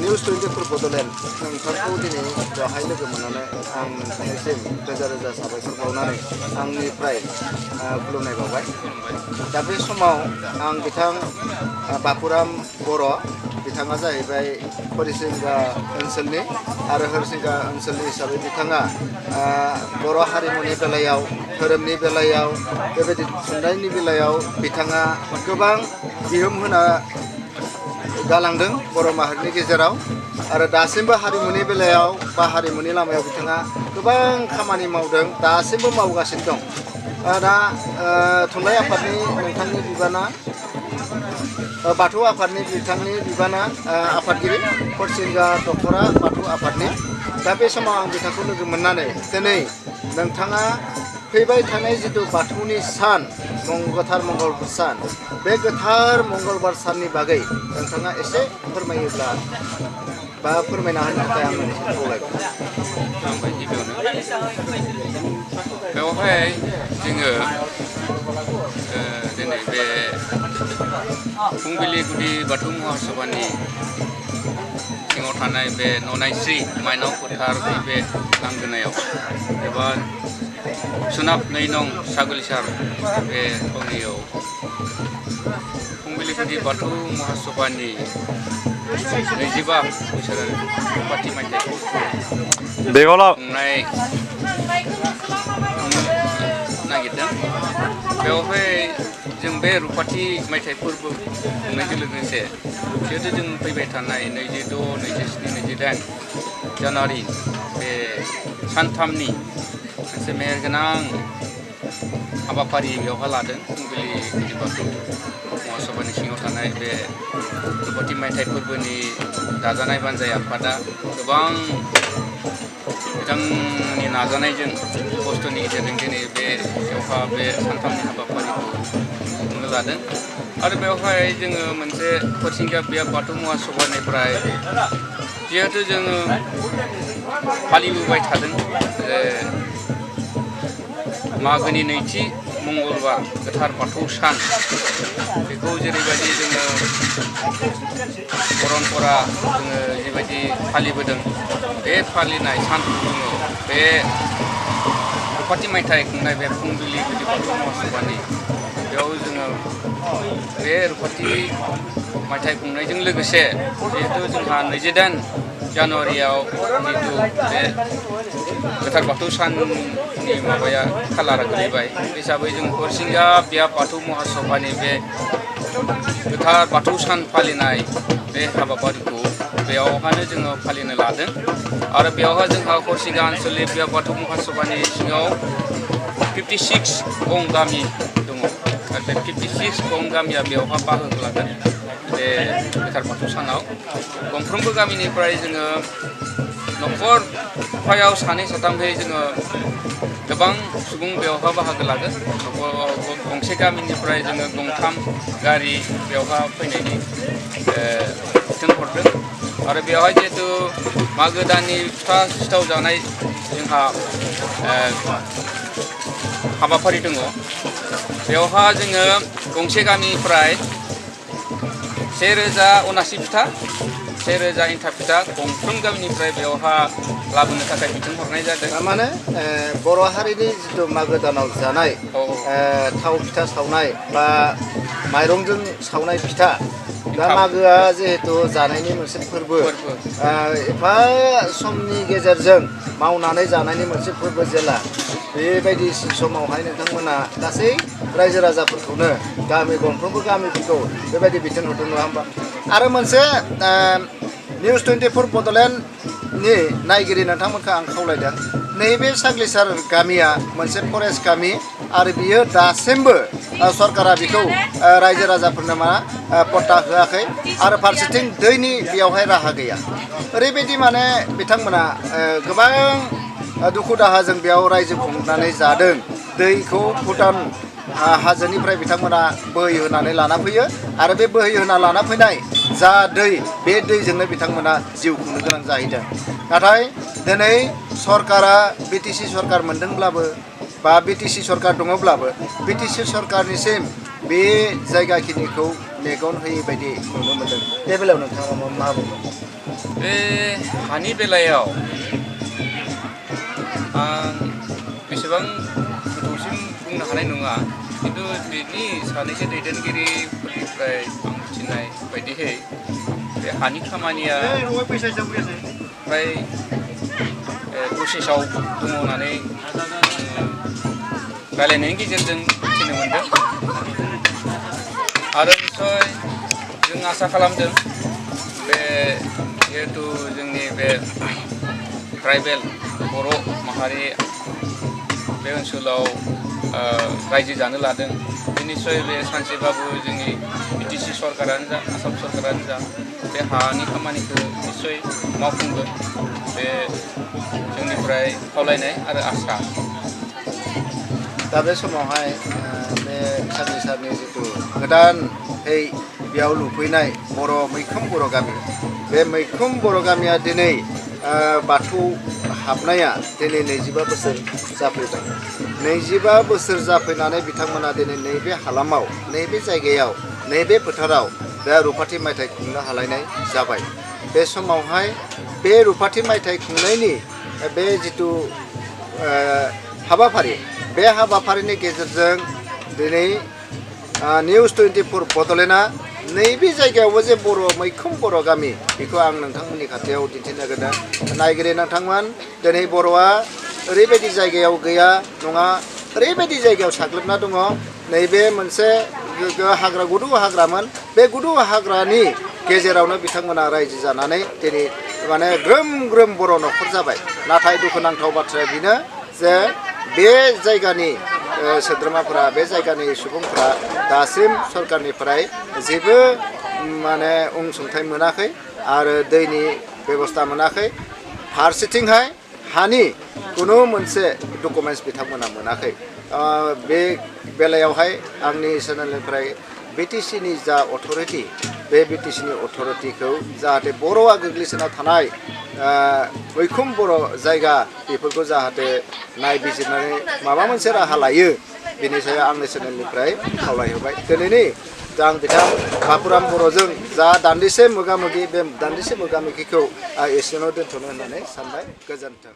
News 24 Bodoland नोंथांखौ दिनै बेवहाय लोगो मोननानै आं नोंथांनिसिम रोजा रोजा साबायखर बावनानै आंनिफ्राय खुलुमनाय बावबाय। दा बे समाव आं बिथां बापुराम बर' बिथाङा जाहैबाय हरिसिंगा ओनसोलनि आरो हरिसिंगा ओनसोलनि हिसाबै बिथाङा बर' हारिमुनि बेलायाव धोरोमनि बेलायाव बेबायदि थुनलाइनि बेलायाव बिथाङा गोबां बिहोमा होना गालांदों बर' माहारिनि गेजेराव आरो दासिमबो हारिमुनि बेलायाव बा हारिमुनि लामायाव बिथाङा गोबां खामानि मावदों दासिमबो मावगासिनो दं। दा थुनलाइ आफादनि नोंथांनि बिबाना बाथौ आफादनि बिथांनि बिबाना आफादगिरि हरिसिंगा दख'रा बाथौ आफादनि। दा बे समाव आं बिथांखौ लोगो मोननानै दिनै नोंथाङा फैबाय थानाय जिथु बाथौनि सान गोथार मंगलबार सान बे गोथार मंगलबार साननि बागै नोंथाङा एसे फोरमायोब्ला बा फोरमायना होनो थाखाय आं नोंथांखौ खावलायबाय। बेवहाय जोङो दिनै बे फुंबिलि गुदि बाथौ महासभानि सिङाव थानाय बे ननायस्रि माइनाव फोथारनि बे लांगोनायाव एबा सोनाब 2 नं सागुलिसार बे थावनियाव फुंबिलि गुदि बाथौ महासभानि 25 बोसोरारि रुपाथि मायथाइखौ खुंनाय नागिरदों। बेवहाय जों बे रुपाथि मायथाइ फोरबो खुंनायजों लोगोसे जिहेतु जों फैबाय थानाय 26, 27, 28 जानुवारि बे सानथामनि मोनसे मेहेरगोनां हाबाफारि बेवहाय लादों। फुंबिलि गुदि बाथौ महासभानि सिङाव थानाय बे रुपाथि मायथाइ फोरबोनि दाजानाय बानजाय आफादा गोबां बिथांनि नाजानायजों खस्थ'नि गेजेरजों दिनै बेवहाय बे सानथामनि हाबाफारिखौ खुंनो लादों। आरो बेवहाय जोङो मोनसे हरिसिंगा बियाब बाथौ महासभानिफ्राय जिहेतु जोङो फालिबोबाय थादों मागोनि 2थि मंगलबार गोथार बाथौ सान बेखौ जेरैबायदि जोङो परम्परा जोङो जिबायदि फालिबोदों बे फालिनाय सानखौ जोङो बे रुपाथि मायथाइ खुंनाय बे फुंबिलि गुदि बाथौ महासभानि बेयाव जोङो बे रुपाथि मायथाइ खुंनायजों लोगोसे जिहेतु जोंहा 28 जानुवारियाव जिहेतु बे गोथार बाथौ साननि माबाया खालारा गोलैबाय हिसाबै जों हरिसिंगा बियाब बाथौ महासभानि बे गोथार बाथौ सान फालिनाय बे हाबाफारिखौ बेयावहानो जोङो फालिनो लादों। आरो बेयावहाय जोंहा हरिसिंगा ओनसोलनि बियाब बाथौ महासभानि सिङाव 56 गं गामि दङ। आरो बे 56 गं गामिया बेयावहाय बाहागो लागोन बे गोथार बाथौ सानाव। गंफ्रोमबो गामिनिफ्राय जोङो न'खरफायाव 2 साथामहै जोङो गोबां सुबुं बेवहाय बाहागो लागोन। गंसे गामिनिफ्राय जोङो 3 गारि बेवहाय फैनायनि बिथोन हरदों। आरो बेवहाय जिहेतु मागो दाननि फिथा सिथाव जानाय जोंहा हाबाफारि दङ। बेवहाय जोङो गंसे गामिनिफ्राय 1079 फिथा 1000 एन्थाब फिथा गंफ्रोम गामिनिफ्राय बेवहाय लाबोनो थाखाय बिथोन हरनाय जादों। माने बर' हारिनि जिथु मागो दानाव जानाय थाव फिथा सावनाय बा माइरंजों सावनाय फिथा दा मागोआ जिहेतु जानायनि मोनसे फोरबो एफा समनि गेजेरजों मावनानै जानायनि मोनसे फोरबो जेला बेबायदि समावहाय नोंथांमोना गासै रायजो राजाफोरखौनो गामि गंफ्रोमबो गामिफोरखौ बेबायदि बिथोन हरदों नङा होमबा? आरो मोनसे निउस 24 बड'लेण्डनि नायगिरि नोंथांमोनखौ आं खावलायदों नैबे सागलिसार गामिया मोनसे फरेस्ट गामि आरो बियो दासिमबो सरकारा बेखौ रायजो राजाफोरनो पट्टा होआखै आरो फारसेथिं दैनि बेयावहाय राहा गैया। ओरैबायदि माने बिथांमोना गोबां दुखु दाहाजों बेयाव रायजो खुंनानै जादों। दैखौ भुटान हाजोनिफ्राय बिथांमोना बोहैहोनानै लाना फैयो आरो बे बोहैहोना लाना फैनाय जा दै बे दैजोंनो बिथांमोना जिउ खुंनो गोनां जाहैदों। नाथाय दिनै सरकारा बिटिसि सरकार मोनदोंब्लाबो बा बिटिसि सरकार दङब्लाबो बिटिसि सरकारनिसिम बे जायगाखिनिखौ मेगन होयै बायदि नुनो मोनदों। बे बेलायाव नोंथाङा मा बुंगोन? बे हानि बेलायाव आं बेसेबां गोथौसिम बुंनो हानाय नङा खिन्थु बेनि सानैसो दैदेनगिरिफोरनिफ्राय आं मिथिनाय बायदियै बे हानि खामानिया फ्राय प्रसेसआव दङ होननानै रायलायनायनि गेजेरजों मिथिनो मोनदों आरो निस्सय जों आसा खालामदों बे जिहेतु जोंनि बे ट्राइबेल बर' माहारि बे ओनसोलाव रायजो जानो लादों बे निस्सय बे सानसेबाबो जोंनि बिटिसि सरकारानो जा आसाम सरकारानो जा बे हानि खामानिखौ निस्सय मावफुंगोन बे जोंनिफ्राय खावलायनाय आरो आसा दा बे समावहाय बे साननि जिथु गोदानहै बेयाव लुफैनाय मैखोम बर' गामि बे मैखोम बर' गामिया दिनै बाथौ हाबनाया दिनै 25 बोसोर जाफैबाय 25 बोसोर जाफैनानै बिथांमोना दिनै नैबे हालामाव नैबे जायगायाव नैबे फोथाराव बे रुफाथि मायथाइ खुंनो हालायनाय जाबाय बे समावहाय बे रुफाथि मायथाइ खुंनायनि बे जिथु हाबाफारि बे हाबाफारिनि गेजेरजों दिनै निउज 24 बड'लेण्डआ नैबे जायगायावबो जे मैखोम बर' गामि बेखौ आं नोंथांमोननि खाथियाव दिन्थिनो नागिरदों नायगिरि नोंथांमोन दिनै बर'आ ओरैबायदि जायगायाव गैया नङा ओरैबायदि जायगायाव साग्लोबना दङ नैबे मोनसे हाग्रा गुदु हाग्रामोन बे गुदु हाग्रानि गेजेरावनो बिथांमोना रायजो जानानै दिनै माने ग्रोम ग्रोम बर' न'खर जाबाय नाथाय दुखुनांथाव बाथ्राया बेनो जे बे जायगानि सोद्रोमाफोरा बे जायगानि सुबुंफोरा दासिम सरकारनिफ्राय जेबो माने अनसुंथाइ मोनाखै आरो दैनि बेबस्था मोनाखै फारसेथिंहाय हानि कुनु मोनसे डकुमेन्टस बिथांमोना मोनाखै बे बेलायावहाय आंनि चेनेलनिफ्राय बिटिसिनि जा अथ'रिटि बे बिटिसिनि अथ'रिटिखौ जाहाथे बर'आ गोग्लैसोना थानाय मैखोम बर' जायगा बेफोरखौ जाहाथे नायबिजिरनानै माबा मोनसे राहा लायो बेनि सायाव आंनि चेनेलनिफ्राय खावलायहरबाय दिनैनि आं बिथां बापुराम बर'जों जा दान्दिसे मोगा मोगि बे दान्दिसे मोगा मोगिखौ एसेयावनो दोनथ'नो होननानै सानबाय गोजोन्थों।